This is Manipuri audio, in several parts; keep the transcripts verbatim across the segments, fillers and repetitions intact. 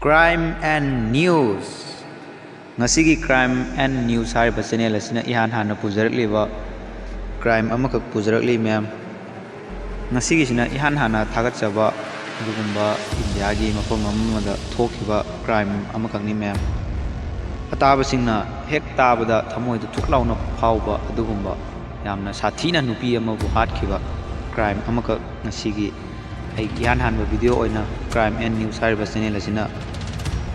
Crime and News꯫ ꯉꯁꯤꯒꯤ Crime and News ꯍꯥꯏꯔꯤꯕ channel ꯑꯁꯤꯅ ꯏꯍꯥꯟ ꯍꯥꯟꯅ ꯄꯨꯖꯔꯛꯂꯤꯕ crime ꯑꯃꯈꯛ ꯄꯨꯖꯔꯛꯂꯤ, ꯃꯌꯥꯝ꯫ ꯉꯁꯤꯒꯤꯁꯤꯅ ꯏꯍꯥꯟ ꯍꯥꯟꯅ ꯊꯥꯒꯠꯆꯕ ꯑꯗꯨꯒꯨꯝꯕ ꯏꯟꯗꯤꯌꯥꯒꯤ ꯃꯐꯝ ꯑꯃꯗ ꯊꯣꯛꯈꯤꯕ crime ꯑꯃꯈꯛꯅꯤ, ꯃꯌꯥꯝ꯫ ꯑꯇꯥꯕꯁꯤꯡꯅ ꯍꯦꯛ ꯇꯥꯕꯗ ꯊꯃꯣꯏꯗ ꯊꯨꯛ ꯂꯥꯎꯅ ꯐꯥꯎꯕ ꯑꯗꯨꯒꯨꯝꯕ ꯌꯥꯝꯅ ꯁꯥꯊꯤꯅ ꯅꯨꯄꯤ ꯑꯃꯕꯨ ꯍꯥꯠꯈꯤꯕ crime ꯑꯃꯈꯛ ꯉꯁꯤꯒꯤ ꯑꯩꯒꯤ ꯏꯍꯥꯟ ꯍꯥꯟꯕ video ꯑꯣꯏꯅ Crime and News ꯍꯥꯏꯔꯤꯕ channel ꯑꯁꯤꯅ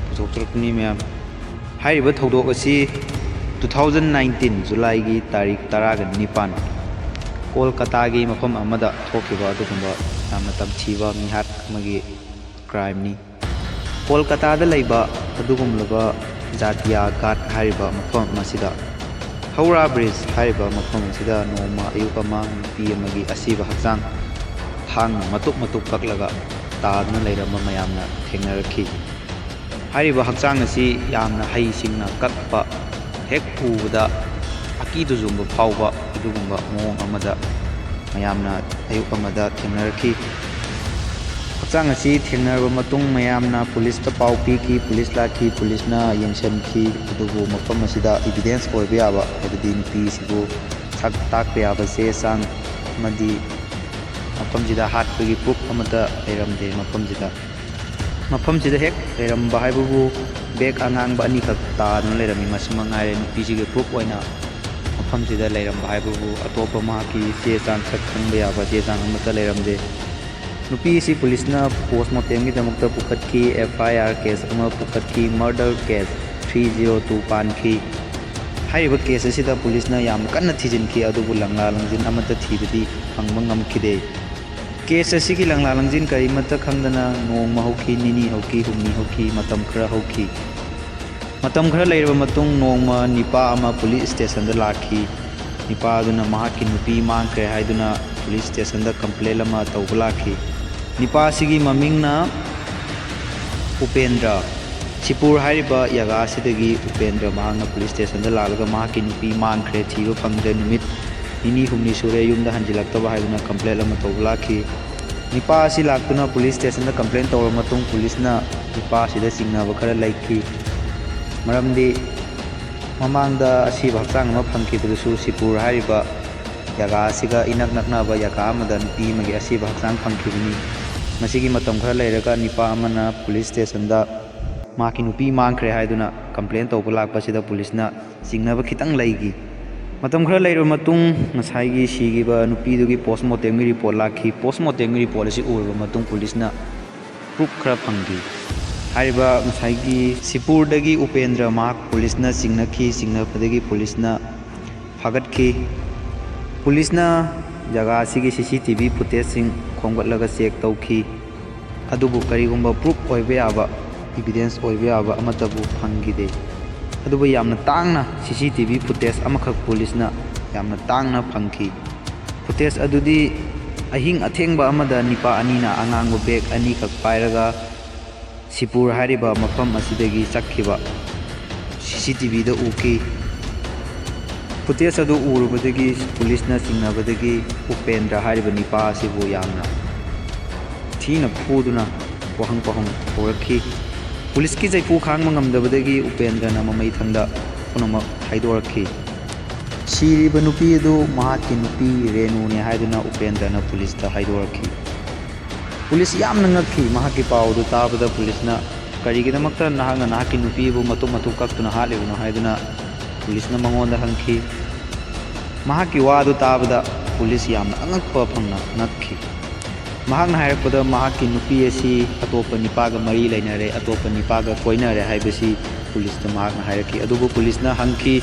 ꯄꯨꯊꯣꯛꯆꯔꯛꯄꯅꯤ, ꯃꯌꯥꯝ꯫ ꯍꯥꯏꯔꯤꯕ ꯊꯧꯗꯣꯛ ꯑꯁꯤ two thousand nineteen Julyꯒꯤ ꯇꯥꯔꯤꯛ ꯇꯔꯥꯒ ꯅꯤꯄꯥꯟ, ꯀꯣꯜꯀꯇꯥꯒꯤ ꯃꯐꯝ ꯑꯃꯗ ꯊꯣꯛꯈꯤꯕ ꯑꯗꯨꯒꯨꯝꯕ ꯌꯥꯝꯅ ꯇꯝꯊꯤꯕ ꯃꯤꯍꯥꯠ ꯑꯃꯒꯤ crimeꯅꯤ꯫ ꯀꯣꯜꯀꯇꯥꯗ ꯂꯩꯕ ꯑꯗꯨꯒꯨꯝꯂꯕ ꯖꯥꯇꯤꯌꯥ ꯘꯥꯠ ꯍꯥꯏꯔꯤꯕ ꯃꯐꯝ ꯑꯁꯤꯗ ꯍꯧꯔꯥ bridge ꯍꯥꯏꯔꯤꯕ ꯃꯐꯝ ꯑꯁꯤꯗ ꯅꯣꯡꯃ ꯑꯌꯨꯛ ꯑꯃ ꯅꯨꯄꯤ ꯑꯃꯒꯤ ꯑꯁꯤꯕ ꯍꯛꯆꯥꯡ ꯊꯥꯡꯅ ꯃꯇꯨꯞ ꯃꯇꯨꯞ ꯀꯛꯂꯒ ꯇꯥꯗꯨꯅ ꯂꯩꯔꯝꯕ ꯃꯌꯥꯝꯅ ꯊꯦꯡꯅꯔꯛꯈꯤ꯫ ꯍꯥꯏꯔꯤꯕ ꯍꯛꯆꯥꯡ ꯑꯁꯤ ꯌꯥꯝꯅ ꯍꯩꯁꯤꯡꯅ ꯀꯛꯄ ꯍꯦꯛ ꯎꯕꯗ ꯑꯀꯤ ꯇꯨꯖꯨꯡꯕ ꯐꯥꯎꯕ ꯑꯗꯨꯒꯨꯝꯕ ꯃꯑꯣꯡ ꯑꯃꯗ ꯃꯌꯥꯝꯅ ꯑꯌꯨꯛ ꯑꯃꯗ ꯊꯦꯡꯅꯔꯛꯈꯤ꯫ ꯍꯛꯆꯥꯡ ꯑꯁꯤ ꯊꯦꯡꯅꯔꯕ ꯃꯇꯨꯡ ꯃꯌꯥꯝꯅ ꯄꯨꯂꯤꯁꯇ ꯄꯥꯎ ꯄꯤꯈꯤ꯫ ꯄꯨꯂꯤꯁ ꯂꯥꯛꯈꯤ꯫ ꯄꯨꯂꯤꯁꯅ ꯌꯦꯡꯁꯤꯟꯈꯤ꯫ ꯑꯗꯨꯕꯨ ꯃꯐꯝ ꯑꯁꯤꯗ evidence ꯑꯣꯏꯕ ꯌꯥꯕ, ꯍꯥꯏꯕꯗꯤ ꯅꯨꯄꯤꯁꯤꯕꯨ ꯁꯛ ꯇꯥꯛꯄ ꯌꯥꯕ ꯆꯦ ꯆꯥꯡ ꯑꯃꯗꯤ ꯃꯐꯝꯁꯤꯗ ꯍꯥꯠꯄꯒꯤ proof ꯑꯃꯠꯇ ꯂꯩꯔꯝꯗꯦ꯫ ꯃꯐꯝꯁꯤꯗ, ꯃꯐꯝꯁꯤꯗ ꯍꯦꯛ ꯂꯩꯔꯝꯕ ꯍꯥꯏꯕꯕꯨ bag ꯑꯉꯥꯡꯕ ꯑꯅꯤꯈꯛ ꯇꯥꯗꯨꯅ ꯂꯩꯔꯝꯃꯤ꯫ ꯃꯁꯤ ꯃꯉꯥꯏꯔꯦ ꯅꯨꯄꯤꯁꯤꯒꯤ proof ꯑꯣꯏꯅ ꯃꯐꯝꯁꯤꯗ ꯂꯩꯔꯝꯕ ꯍꯥꯏꯕꯕꯨ꯫ ꯑꯇꯣꯞꯄ ꯃꯍꯥꯛꯀꯤ ꯆꯦ ꯆꯥꯡ, ꯁꯛ ꯈꯪꯕ ꯌꯥꯕ ꯆꯦ ꯆꯥꯡ ꯑꯃꯠꯇ ꯂꯩꯔꯝꯗꯦ꯫ ꯅꯨꯄꯤ ꯑꯁꯤ ꯄꯨꯂꯤꯁꯅ post mortemꯒꯤꯗꯃꯛꯇ ꯄꯨꯈꯠꯈꯤ꯫ F I R case ꯑꯃ ꯄꯨꯈꯠꯈꯤ꯫ Murder case three zero two ꯄꯥꯟꯈꯤ꯫ ꯍꯥꯏꯔꯤꯕ case ꯑꯁꯤꯗ ꯄꯨꯂꯤꯁꯅ ꯌꯥꯝ ꯀꯟꯅ ꯊꯤꯖꯤꯟꯈꯤ, ꯑꯗꯨꯕꯨ ꯂꯪꯂꯥ ꯂꯪꯖꯤꯟ ꯑꯃꯠꯇ ꯊꯤꯕꯗꯤ ꯐꯪꯕ ꯉꯝꯈꯤꯗꯦ꯫ Case ꯑꯁꯤꯒꯤ ꯂꯪꯂꯥ ꯂꯪꯖꯤꯟ ꯀꯔꯤꯃꯠꯇ ꯈꯪꯗꯅ ꯅꯣꯡꯃ ꯍꯧꯈꯤ, ꯅꯤꯅꯤ ꯍꯧꯈꯤ, ꯍꯨꯝꯅꯤ ꯍꯧꯈꯤ, ꯃꯇꯝ ꯈꯔ ꯍꯧꯈꯤ꯫ ꯃꯇꯝ ꯈꯔ ꯂꯩꯔꯕ ꯃꯇꯨꯡ ꯅꯣꯡꯃ ꯅꯤꯄꯥ ꯑꯃ police stationꯗ ꯂꯥꯛꯈꯤ꯫ ꯅꯤꯄꯥ ꯑꯗꯨꯅ ꯃꯍꯥꯛꯀꯤ ꯅꯨꯄꯤ ꯃꯥꯡꯈ꯭ꯔꯦ ꯍꯥꯏꯗꯨꯅ police stationꯗ complaint ꯑꯃ ꯇꯧꯕ ꯂꯥꯛꯈꯤ꯫ ꯅꯤꯄꯥ ꯑꯁꯤꯒꯤ ꯃꯃꯤꯡꯅ ꯎꯄꯦꯟꯗ꯭ꯔ꯫ ꯁꯤꯄꯨꯔ ꯍꯥꯏꯔꯤꯕ ꯖꯒꯥ ꯑꯁꯤꯗꯒꯤ ꯎꯄꯦꯟꯗ꯭ꯔ ꯃꯍꯥꯛꯅ police stationꯗ ꯂꯥꯛꯂꯒ ꯃꯍꯥꯛꯀꯤ ꯅꯨꯄꯤ ꯃꯥꯡꯈ꯭ꯔꯦ, ꯊꯤꯕ ꯐꯪꯗ꯭ꯔꯦ, ꯅꯨꯃꯤꯠ ꯅꯤꯅꯤ ꯍꯨꯝꯅꯤ ꯁꯨꯔꯦ ꯌꯨꯝꯗ ꯍꯟꯖꯤꯜꯂꯛꯇꯕ ꯍꯥꯏꯗꯨꯅ complaint ꯑꯃ ꯇꯧꯕ ꯂꯥꯛꯈꯤ꯫ ꯅꯤꯄꯥ ꯑꯁꯤ ꯂꯥꯛꯇꯨꯅ ꯄꯨꯂꯤꯁ ꯁ꯭ꯇꯦꯁꯟꯗ ꯀꯝꯄ꯭ꯂꯦꯟ ꯇꯧꯔꯕ ꯃꯇꯨꯡ ꯄꯨꯂꯤꯁꯅ ꯅꯤꯄꯥ ꯑꯁꯤꯗ ꯆꯤꯡꯅꯕ ꯈꯔ ꯂꯩꯈꯤ꯫ ꯃꯔꯝꯗꯤ ꯃꯃꯥꯡꯗ ꯑꯁꯤꯕ ꯍꯛꯆꯥꯡ ꯑꯃ ꯐꯪꯈꯤꯕꯗꯨꯁꯨ ꯁꯤꯄꯨꯔ ꯍꯥꯏꯔꯤꯕ ꯖꯒꯥ ꯑꯁꯤꯒ ꯏꯅꯛ ꯅꯛꯅꯕ ꯖꯒꯥ ꯑꯃꯗ ꯅꯨꯄꯤ ꯑꯃꯒꯤ ꯑꯁꯤꯕ ꯍꯛꯆꯥꯡ ꯐꯪꯈꯤꯕꯅꯤ꯫ ꯃꯁꯤꯒꯤ ꯃꯇꯝ ꯈꯔ ꯂꯩꯔꯒ ꯅꯤꯄꯥ ꯑꯃꯅ ꯄꯨꯂꯤꯁ ꯁ꯭ꯇꯦꯁꯟꯗ ꯃꯍꯥꯛꯀꯤ ꯅꯨꯄꯤ ꯃꯥꯡꯈ꯭ꯔꯦ ꯍꯥꯏꯗꯨꯅ ꯀꯝꯄ꯭ꯂꯦꯟ ꯇꯧꯕ ꯂꯥꯛꯄꯁꯤꯗ ꯄꯨꯂꯤꯁꯅ ꯆꯤꯡꯅꯕ ꯈꯤꯇꯪ ꯂꯩꯈꯤ꯫ ꯃꯇꯝ ꯈꯔ ꯂꯩꯔꯕ ꯃꯇꯨꯡ ꯉꯁꯥꯏꯒꯤ ꯁꯤꯈꯤꯕ ꯅꯨꯄꯤꯗꯨꯒꯤ ꯄꯣꯁꯃꯣꯔꯇꯦꯝꯒꯤ ꯔꯤꯄꯣꯔꯠ ꯂꯥꯛꯈꯤ꯫ ꯄꯣꯁꯃꯣꯔꯇꯦꯝꯒꯤ ꯔꯤꯄꯣꯔꯠ ꯑꯁꯤ ꯎꯔꯕ ꯃꯇꯨꯡ ꯄꯨꯂꯤꯁꯅ ꯄ꯭ꯔꯨꯐ ꯈꯔ ꯐꯪꯈꯤ꯫ ꯍꯥꯏꯔꯤꯕ ꯉꯁꯥꯏꯒꯤ ꯁꯤꯄꯨꯔꯗꯒꯤ ꯎꯄꯦꯟꯗ꯭ꯔ ꯃꯍꯥꯛ ꯄꯨꯂꯤꯁꯅ ꯆꯤꯡꯅꯈꯤ꯫ ꯆꯤꯡꯅꯕꯗꯒꯤ ꯄꯨꯂꯤꯁꯅ ꯐꯥꯒꯠꯈꯤ꯫ ꯄꯨꯂꯤꯁꯅ ꯖꯒꯥ ꯑꯁꯤꯒꯤ ꯁꯤ ꯁꯤ ꯇꯤ ꯚꯤ ꯐꯨꯇꯦꯖꯁꯤꯡ ꯈꯣꯝꯒꯠꯂꯒ ꯆꯦꯛ ꯇꯧꯈꯤ꯫ ꯑꯗꯨꯕꯨ ꯀꯔꯤꯒꯨꯝꯕ ꯄ꯭ꯔꯨꯐ ꯑꯣꯏꯕ ꯌꯥꯕ, ꯏꯕꯤꯗꯦꯟꯁ ꯑꯣꯏꯕ ꯌꯥꯕ ꯑꯃꯠꯇꯕꯨ ꯐꯪꯈꯤꯗꯦ꯫ ꯑꯗꯨꯕꯨ ꯌꯥꯝꯅ ꯇꯥꯡꯅ ꯁꯤ ꯁꯤ ꯇꯤ ꯚꯤ ꯐꯨꯇꯦꯖ ꯑꯃꯈꯛ ꯄꯨꯂꯤꯁꯅ ꯌꯥꯝꯅ ꯇꯥꯡꯅ ꯐꯪꯈꯤ꯫ ꯐꯨꯇꯦꯖ ꯑꯗꯨꯗꯤ ꯑꯍꯤꯡ ꯑꯊꯦꯡꯕ ꯑꯃꯗ ꯅꯤꯄꯥ ꯑꯅꯤꯅ ꯑꯉꯥꯡꯕ ꯕꯦꯒ ꯑꯅꯤꯈꯛ ꯄꯥꯏꯔꯒ ꯁꯤꯄꯨꯔ ꯍꯥꯏꯔꯤꯕ ꯃꯐꯝ ꯑꯁꯤꯗꯒꯤ ꯆꯠꯈꯤꯕ ꯁꯤ ꯁꯤ ꯇꯤ ꯚꯤꯗ ꯎꯈꯤ꯫ ꯐꯨꯇꯦꯖ ꯑꯗꯨ ꯎꯔꯨꯕꯗꯒꯤ ꯄꯨꯂꯤꯁꯅ ꯆꯤꯡꯅꯕꯗꯒꯤ ꯎꯄꯦꯟꯗ꯭ꯔ ꯍꯥꯏꯔꯤꯕ ꯅꯤꯄꯥ ꯑꯁꯤꯕꯨ ꯌꯥꯝꯅ ꯊꯤꯅ ꯐꯨꯗꯨꯅ ꯋꯥꯍꯪ ꯄꯥꯎꯍꯪ ꯍꯧꯔꯛꯈꯤ꯫ ꯄꯨꯂꯤꯁꯀꯤ ꯆꯩꯐꯨ ꯈꯥꯡꯕ ꯉꯝꯗꯕꯗꯒꯤ ꯎꯄꯦꯟꯗ꯭ꯔꯅ ꯃꯃꯩ ꯊꯪꯗ ꯄꯨꯝꯅꯃꯛ ꯍꯥꯏꯗꯣꯔꯛꯈꯤ꯫ ꯁꯤꯔꯤꯕ ꯅꯨꯄꯤ ꯑꯗꯨ ꯃꯍꯥꯛꯀꯤ ꯅꯨꯄꯤ ꯔꯦꯅꯨꯅꯤ ꯍꯥꯏꯗꯨꯅ ꯎꯄꯦꯟꯗ꯭ꯔꯅ ꯄꯨꯂꯤꯁꯇ ꯍꯥꯏꯗꯣꯔꯛꯈꯤ꯫ ꯄꯨꯂꯤꯁ ꯌꯥꯝꯅ ꯉꯛꯈꯤ꯫ ꯃꯍꯥꯛꯀꯤ ꯄꯥꯎ ꯑꯗꯨ ꯇꯥꯕꯗ ꯄꯨꯂꯤꯁꯅ, "ꯀꯔꯤꯒꯤꯗꯃꯛꯇ ꯅꯍꯥꯛꯅ ꯅꯍꯥꯛꯀꯤ ꯅꯨꯄꯤꯕꯨ ꯃꯇꯨꯞ ꯃꯇꯨꯞ ꯀꯛꯇꯨꯅ ꯍꯥꯠꯂꯤꯕꯅꯣ?" ꯍꯥꯏꯗꯨꯅ ꯄꯨꯂꯤꯁꯅ ꯃꯉꯣꯟꯗ ꯍꯪꯈꯤ꯫ ꯃꯍꯥꯛꯀꯤ ꯋꯥ ꯑꯗꯨ ꯇꯥꯕꯗ ꯄꯨꯂꯤꯁ ꯌꯥꯝꯅ ꯑꯉꯛꯄ ꯐꯪꯅ ꯉꯛꯈꯤ꯫ ꯃꯍꯥꯛꯅ ꯍꯥꯏꯔꯛꯄꯗ ꯃꯍꯥꯛꯀꯤ ꯅꯨꯄꯤ ꯑꯁꯤ ꯑꯇꯣꯞꯄ ꯅꯤꯄꯥꯒ ꯃꯔꯤ ꯂꯩꯅꯔꯦ, ꯑꯇꯣꯞꯄ ꯅꯤꯄꯥꯒ ꯀꯣꯏꯅꯔꯦ ꯍꯥꯏꯕꯁꯤ ꯄꯨꯂꯤꯁꯇ ꯃꯍꯥꯛꯅ ꯍꯥꯏꯔꯛꯈꯤ꯫ ꯑꯗꯨꯕꯨ ꯄꯨꯂꯤꯁꯅ ꯍꯪꯈꯤ,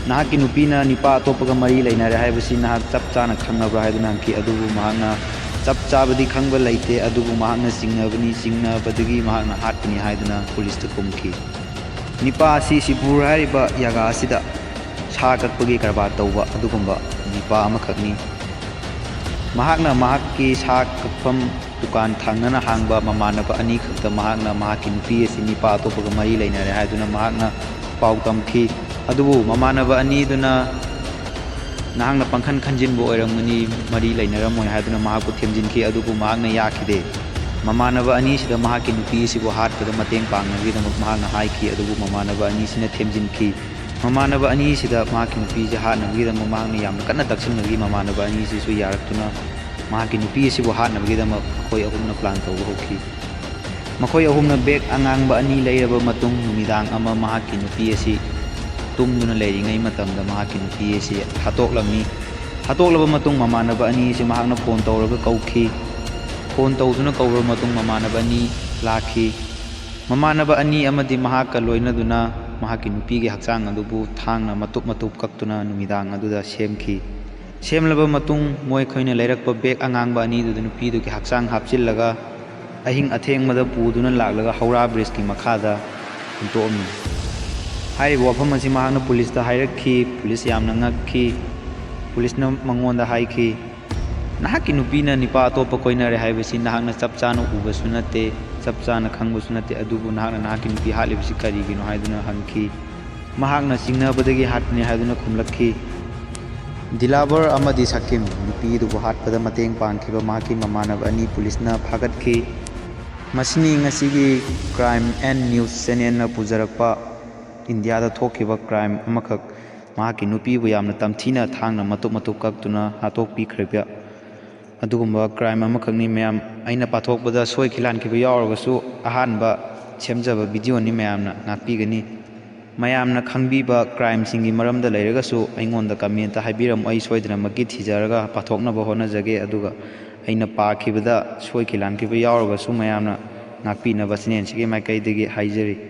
"ꯅꯍꯥꯛꯀꯤ ꯅꯨꯄꯤꯅ ꯅꯤꯄꯥ ꯑꯇꯣꯞꯄꯒ ꯃꯔꯤ ꯂꯩꯅꯔꯦ ꯍꯥꯏꯕꯁꯤ ꯅꯍꯥꯛ ꯆꯞ ꯆꯥꯅ ꯈꯪꯂꯕ꯭ꯔꯥ?" ꯍꯥꯏꯗꯨꯅ ꯍꯪꯈꯤ꯫ ꯑꯗꯨꯕꯨ ꯃꯍꯥꯛꯅ, "ꯆꯞ ꯆꯥꯕꯗꯤ ꯈꯪꯕ ꯂꯩꯇꯦ, ꯑꯗꯨꯕꯨ ꯃꯍꯥꯛꯅ ꯆꯤꯡꯅꯕꯅꯤ, ꯆꯤꯡꯅꯕꯗꯒꯤ ꯃꯍꯥꯛꯅ ꯍꯥꯠꯄꯅꯤ" ꯍꯥꯏꯗꯨꯅ ꯄꯨꯂꯤꯁꯇ ꯈꯨꯝꯈꯤ꯫ ꯅꯤꯄꯥ ꯑꯁꯤ ꯁꯤꯄꯨꯔ ꯍꯥꯏꯔꯤꯕ ꯖꯒꯥ ꯑꯁꯤꯗ ꯁꯥ ꯀꯛꯄꯒꯤ ꯀꯔꯕꯥꯔ ꯇꯧꯕ ꯑꯗꯨꯒꯨꯝꯕ ꯅꯤꯄꯥ ꯑꯃꯈꯛꯅꯤ꯫ ꯃꯍꯥꯛꯅ ꯃꯍꯥꯛꯀꯤ ꯁꯥ ꯀꯛꯐꯝ ꯗꯨꯀꯥꯟ ꯊꯪꯅꯅ ꯍꯥꯡꯕ ꯃꯃꯥꯟꯅꯕ ꯑꯅꯤꯈꯛꯇ ꯃꯍꯥꯛꯅ ꯃꯍꯥꯛꯀꯤ ꯅꯨꯄꯤ ꯑꯁꯤ ꯅꯤꯄꯥ ꯑꯇꯣꯞꯄꯒ ꯃꯔꯤ ꯂꯩꯅꯔꯦ ꯍꯥꯏꯗꯨꯅ ꯃꯍꯥꯛꯅ ꯄꯥꯎ ꯇꯝꯈꯤ꯫ ꯑꯗꯨꯕꯨ ꯃꯃꯥꯟꯅꯕ ꯑꯅꯤꯗꯨꯅ ꯅꯍꯥꯛꯅ ꯄꯪꯈꯟ ꯈꯟꯖꯤꯟꯕ ꯑꯣꯏꯔꯝꯒꯅꯤ, ꯃꯔꯤ ꯂꯩꯅꯔꯝꯃꯣꯏ ꯍꯥꯏꯗꯨꯅ ꯃꯍꯥꯛꯄꯨ ꯊꯦꯝꯖꯤꯟꯈꯤ, ꯑꯗꯨꯕꯨ ꯃꯍꯥꯛꯅ ꯌꯥꯈꯤꯗꯦ꯫ ꯃꯃꯥꯟꯅꯕ ꯑꯅꯤꯁꯤꯗ ꯃꯍꯥꯛꯀꯤ ꯅꯨꯄꯤ ꯑꯁꯤꯕꯨ ꯍꯥꯠꯄꯗ ꯃꯇꯦꯡ ꯄꯥꯡꯅꯕꯒꯤꯗꯃꯛ ꯃꯍꯥꯛꯅ ꯍꯥꯏꯈꯤ, ꯑꯗꯨꯕꯨ ꯃꯃꯥꯟꯅꯕ ꯑꯅꯤꯁꯤꯅ ꯊꯦꯝꯖꯤꯟꯈꯤ꯫ ꯃꯃꯥꯟꯅꯕ ꯑꯅꯤꯁꯤꯗ ꯃꯍꯥꯛꯀꯤ ꯅꯨꯄꯤꯁꯦ ꯍꯥꯠꯅꯕꯒꯤꯗꯃꯛ ꯃꯍꯥꯛꯅ ꯌꯥꯝꯅ ꯀꯟꯅ ꯇꯛꯁꯤꯟꯅꯈꯤ꯫ ꯃꯃꯥꯟꯅꯕ ꯑꯅꯤꯁꯤꯁꯨ ꯌꯥꯔꯛꯇꯨꯅ ꯃꯍꯥꯛꯀꯤ ꯅꯨꯄꯤ ꯑꯁꯤꯕꯨ ꯍꯥꯠꯅꯕꯒꯤꯗꯃꯛ ꯃꯈꯣꯏ ꯑꯍꯨꯝꯅ plan ꯇꯧꯕ ꯍꯧꯈꯤ꯫ ꯃꯈꯣꯏ ꯑꯍꯨꯝꯅ bag ꯑꯉꯥꯡꯕ ꯑꯅꯤ ꯂꯩꯔꯕ ꯃꯇꯨꯡ, ꯅꯨꯃꯤꯗꯥꯡ ꯑꯃ ꯃꯍꯥꯛꯀꯤ ꯅꯨꯄꯤ ꯑꯁꯤ ꯇꯨꯝꯗꯨꯅ ꯂꯩꯔꯤꯉꯩ ꯃꯇꯝꯗ ꯃꯍꯥꯛꯀꯤ ꯅꯨꯄꯤ ꯑꯁꯤ ꯍꯥꯠꯇꯣꯛꯂꯝꯃꯤ꯫ ꯍꯥꯠꯇꯣꯛꯂꯕ ꯃꯇꯨꯡ, ꯃꯃꯥꯟꯅꯕ ꯑꯅꯤ ꯑꯁꯤ ꯃꯍꯥꯛꯅ phone ꯇꯧꯔꯒ ꯀꯧꯈꯤ꯫ Phone ꯇꯧꯗꯨꯅ ꯀꯧꯔꯕ ꯃꯇꯨꯡ, ꯃꯃꯥꯟꯅꯕ ꯑꯅꯤ ꯂꯥꯛꯈꯤ꯫ ꯃꯃꯥꯟꯅꯕ ꯑꯅꯤ ꯑꯃꯗꯤ ꯃꯍꯥꯛꯀ ꯂꯣꯏꯅꯗꯨꯅ ꯃꯍꯥꯛꯀꯤ ꯅꯨꯄꯤꯒꯤ ꯍꯛꯆꯥꯡ ꯑꯗꯨꯕꯨ ꯊꯥꯡꯅ ꯃꯇꯨꯞ ꯃꯇꯨꯞ ꯀꯛꯇꯨꯅ ꯅꯨꯃꯤꯗꯥꯡ ꯑꯗꯨꯗ ꯁꯦꯝꯈꯤ꯫ ꯁꯦꯝꯂꯕ ꯃꯇꯨꯡ, ꯃꯈꯣꯏꯅ ꯂꯩꯔꯛꯄ bag ꯑꯉꯥꯡꯕ ꯑꯅꯤꯗꯨꯗ ꯅꯨꯄꯤꯗꯨꯒꯤ ꯍꯛꯆꯥꯡ ꯍꯥꯞꯆꯤꯜꯂꯒ ꯑꯍꯤꯡ ꯑꯊꯦꯡꯕꯗ ꯄꯨꯗꯨꯅ ꯂꯥꯛꯂꯒ ꯍꯧꯔꯥ bridgeꯀꯤ ꯃꯈꯥꯗ ꯍꯨꯟꯇꯣꯛꯑꯝꯃꯤ꯫ ꯍꯥꯏꯔꯤꯕ ꯋꯥꯐꯝ ꯑꯁꯤ ꯃꯍꯥꯛꯅ policeꯇ ꯍꯥꯏꯔꯛꯈꯤ꯫ Police ꯌꯥꯝꯅ ꯉꯛꯈꯤ꯫ Policeꯅ ꯃꯉꯣꯟꯗ ꯍꯥꯏꯈꯤ, "ꯅꯍꯥꯛꯀꯤ ꯅꯨꯄꯤꯅ ꯅꯤꯄꯥ ꯑꯇꯣꯞꯄ ꯀꯣꯏꯅꯔꯦ ꯍꯥꯏꯕꯁꯤ ꯅꯍꯥꯛꯅ ꯆꯞ ꯆꯥꯅ ꯎꯕꯁꯨ ꯅꯠꯇꯦ, ꯆꯞ ꯆꯥꯅ ꯈꯪꯕꯁꯨ ꯅꯠꯇꯦ, ꯑꯗꯨꯕꯨ ꯅꯍꯥꯛꯅ ꯅꯍꯥꯛꯀꯤ ꯅꯨꯄꯤ ꯍꯥꯠꯂꯤꯕꯁꯤ ꯀꯔꯤꯒꯤꯅꯣ?" ꯍꯥꯏꯗꯨꯅ ꯍꯪꯈꯤ꯫ ꯃꯍꯥꯛꯅ ꯆꯤꯡꯅꯕꯗꯒꯤ ꯍꯥꯠꯄꯅꯤ ꯍꯥꯏꯗꯨꯅ ꯈꯨꯝꯂꯛꯈꯤ꯫ ꯗꯤꯂꯥꯕꯔ ꯑꯃꯗꯤ ꯁꯀꯤꯝ, ꯅꯨꯄꯤꯗꯨꯕꯨ ꯍꯥꯠꯄꯗ ꯃꯇꯦꯡ ꯄꯥꯡꯈꯤꯕ ꯃꯍꯥꯛꯀꯤ ꯃꯃꯥꯟꯅꯕ ꯑꯅꯤ policeꯅ ꯐꯥꯒꯠꯈꯤ꯫ ꯃꯁꯤꯅꯤ ꯉꯁꯤꯒꯤ Crime and News channelꯅ ꯄꯨꯖꯔꯛꯄ ꯏꯟꯗꯤꯌꯥꯗ ꯊꯣꯛꯈꯤꯕ crime ꯑꯃꯈꯛ꯫ ꯃꯍꯥꯛꯀꯤ ꯅꯨꯄꯤꯕꯨ ꯌꯥꯝꯅ ꯇꯝꯊꯤꯅ ꯊꯥꯡꯅ ꯃꯇꯨꯞ ꯃꯇꯨꯞ ꯀꯛꯇꯨꯅ ꯍꯥꯠꯇꯣꯛꯄꯤꯈ꯭ꯔꯤꯕ ꯑꯗꯨꯒꯨꯝꯕ crime ꯑꯃꯈꯛꯅꯤ꯫ ꯃꯌꯥꯝ, ꯑꯩꯅ ꯄꯥꯊꯣꯛꯄꯗ ꯁꯣꯏꯈꯤ ꯂꯥꯟꯈꯤꯕ ꯌꯥꯎꯔꯒꯁꯨ ꯑꯍꯥꯟꯕ ꯁꯦꯝꯖꯕ videoꯅꯤ, ꯃꯌꯥꯝꯅ ꯉꯥꯛꯄꯤꯒꯅꯤ꯫ ꯃꯌꯥꯝꯅ ꯈꯪꯕꯤꯕ crimeꯁꯤꯡꯒꯤ ꯃꯔꯝꯗ ꯂꯩꯔꯒꯁꯨ ꯑꯩꯉꯣꯟꯗ commentꯇ ꯍꯥꯏꯕꯤꯔꯝꯃꯨ, ꯑꯩ ꯁꯣꯏꯗꯅꯃꯛꯀꯤ ꯊꯤꯖꯔꯒ ꯄꯥꯊꯣꯛꯅꯕ ꯍꯣꯠꯅꯖꯒꯦ꯫ ꯑꯗꯨꯒ ꯑꯩꯅ ꯄꯥꯈꯤꯕꯗ ꯁꯣꯏꯈꯤ ꯂꯥꯟꯈꯤꯕ ꯌꯥꯎꯔꯒꯁꯨ ꯃꯌꯥꯝꯅ ꯉꯥꯛꯄꯤꯅꯕ channelꯁꯤꯒꯤ ꯃꯥꯏꯀꯩꯗꯒꯤ ꯍꯥꯏꯖꯔꯤ꯫